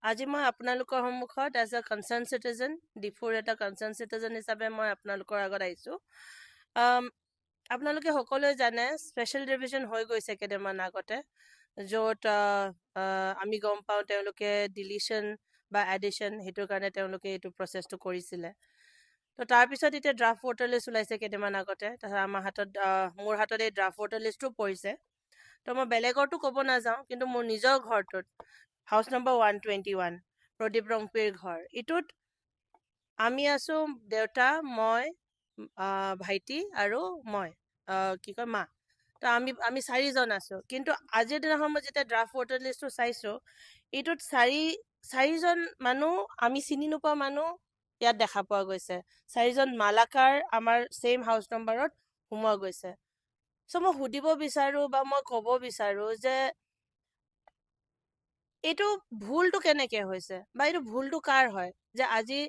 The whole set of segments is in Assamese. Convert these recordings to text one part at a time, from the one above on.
আজি মই আপোনালোকৰ সন্মুখত এজ এ কনচাৰ্ণ চিটিজেন, ডিফুৰ এটা কনচাৰ্ণ চিটিজেন হিচাপে মই আপোনালোকৰ আগত আহিছোঁ। আপোনালোকে সকলোৱে জানে, স্পেচিয়েল ৰিভিজন হৈ গৈছে কেইদিনমান আগতে, য'ত আমি গম পাওঁ তেওঁলোকে ডিলিশ্যন বা এডিশ্যন, সেইটোৰ কাৰণে তেওঁলোকে এইটো প্ৰচেছটো কৰিছিলে। তো তাৰপিছত এতিয়া ড্ৰাফ্ট ভোটাৰ লিষ্ট ওলাইছে কেইদিনমান আগতে। তাৰপিছত আমাৰ হাতত, মোৰ হাতত এই ড্ৰাফ্ট ভোটাৰ লিষ্টটো পৰিছে। তো মই বেলেগৰটো ক'ব নাযাওঁ, কিন্তু মোৰ নিজৰ ঘৰটোত, হাউচ নম্বৰ 121, প্ৰদীপ ৰংপিৰ ঘৰ, এইটোত আমি আছোঁ, দেউতা, মই, ভাইটি আৰু মই, কি কয়, মা। তো আমি চাৰিজন আছোঁ। কিন্তু আজিৰ দিনাখন মই যেতিয়া ড্ৰাফ্ট ভোটাৰ লিষ্টটো চাইছোঁ, এইটোত চাৰিজন মানুহ, আমি চিনি নোপোৱা মানুহ ইয়াত দেখা পোৱা গৈছে। চাৰিজন মালাকাৰ আমাৰ ছেইম হাউচ নম্বৰত সোমোৱা গৈছে। চ' মই সুধিব বিচাৰোঁ বা মই ক'ব বিচাৰোঁ যে এইটো ভুলটো কেনেকে হৈছে বা এইটো ভুলটো কাৰ হয় যে আজি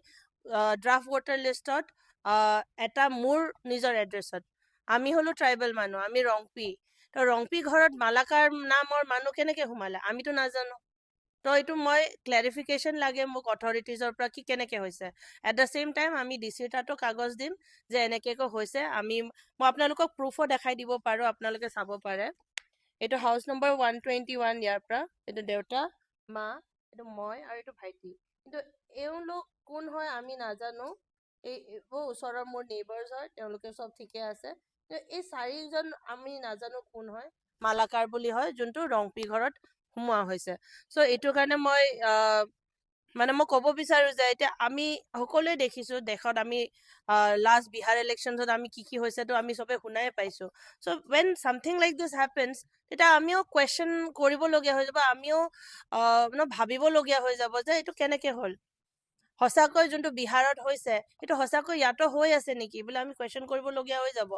ড্ৰাফ্ট ভোটাৰ লিষ্টত এটা মোৰ নিজৰ এড্ৰেছত, আমি হলো ট্ৰাইবেল মানুহ, আমি ৰংপি, তো ৰংপি ঘৰত মালাকাৰ নামৰ মানুহ কেনেকে সোমালে, আমিতো নাজানো। তো এইটো মই ক্লেৰিফিকেশ্যন লাগে মোক অথৰিটিজৰ পৰা কি কেনেকে হৈছে। এট the same time আমি ডি চিৰ তাতো কাগজ দিম যে এনেকে হৈছে। মই আপোনালোকক প্ৰুফো দেখাই দিব পাৰোঁ, আপোনালোকে চাব পাৰে। এইটো হাউচ নম্বৰ 121, ইয়াৰ পৰা এইটো দেউতা, মা, এইটো মই আৰু এইটো ভাইটি। কিন্তু এওঁলোক কোন হয় আমি নাজানো। এইবোৰ ওচৰৰ মোৰ নেইবাৰ্ছ হয়, তেওঁলোকে চব ঠিকে আছে। কিন্তু এই চাৰিজন আমি নাজানো কোন হয়, মালাকাৰ বুলি হয়, যোনটো ৰংপি ঘৰত সোমোৱা হৈছে। চ' এইটো কাৰণে মই মানে মই ক'ব বিচাৰো যে এতিয়া আমি সকলোৱে দেখিছো দেশত আমি লাষ্ট বিহাৰ ইলেকশ্যনছত আমি কি কি হৈছে তো আমি চবে শুনাই পাইছো। So when something like this happens, তেতিয়া আমিও কুৱেশ্যন কৰিবলগীয়া হৈ যাব, আমিও মানে ভাবিবলগীয়া হৈ যাব যে এইটো কেনেকে হ'ল, সঁচাকৈ যোনটো বিহাৰত হৈছে সেইটো সঁচাকৈ ইয়াতো হৈ আছে নেকি বুলি আমি কুৱেশ্যন কৰিবলগীয়া হৈ যাব।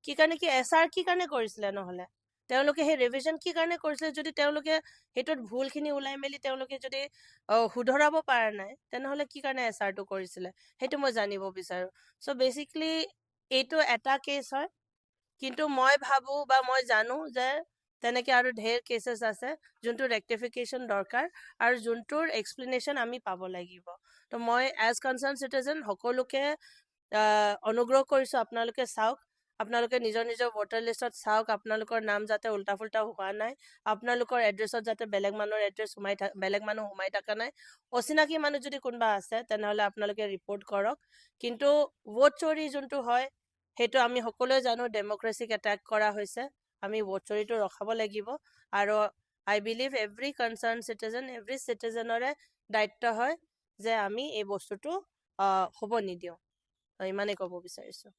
কি কাৰণে, কি এছ আৰ কি কাৰণে কৰিছিলে, নহ'লে তেওঁলোকে সেই ৰিভিজন কি কাৰণে কৰিছিলে? যদি তেওঁলোকে সেইটোত ভুলখিনি ওলাই মেলি তেওঁলোকে যদি শুধৰাব পৰা নাই, তেনেহ'লে কি কাৰণে এছ আৰটো কৰিছিলে, সেইটো মই জানিব বিচাৰো। চ' বেচিকলি এইটো এটা কেছ হয়, কিন্তু মই ভাবো বা মই জানো যে তেনেকে আৰু ঢেৰ কেচেছ আছে যোনটো ৰেক্টিফিকেশ্যন দৰকাৰ আৰু যোনটোৰ এক্সপ্লেনেশ্যন আমি পাব লাগিব। তো মই এজ কনচাৰ্ণ চিটিজেন সকলোকে অনুগ্ৰহ কৰিছোঁ, আপোনালোকে চাওক, আপোনালোকে নিজৰ নিজৰ ভোটাৰ লিষ্টত চাওক, আপোনালোকৰ নাম যাতে উল্টা ফুল্টা হোৱা নাই, আপোনালোকৰ এড্ৰেছত যাতে বেলেগ মানুহৰ এড্ৰেছ সোমাই থাক, বেলেগ মানুহ সোমাই থকা নাই। অচিনাকি মানুহ যদি কোনোবা আছে, তেনেহ'লে আপোনালোকে ৰিপৰ্ট কৰক। কিন্তু ভোট চুৰি যোনটো হয়, সেইটো আমি সকলোৱে জানো ডেম'ক্ৰেচিক এটেক কৰা হৈছে। আমি ভোট চুৰিটো ৰখাব লাগিব আৰু I believe every concerned citizen, every চিটিজেনৰে দায়িত্ব হয় যে আমি এই বস্তুটো হ'ব নিদিওঁ। ইমানেই ক'ব বিচাৰিছোঁ।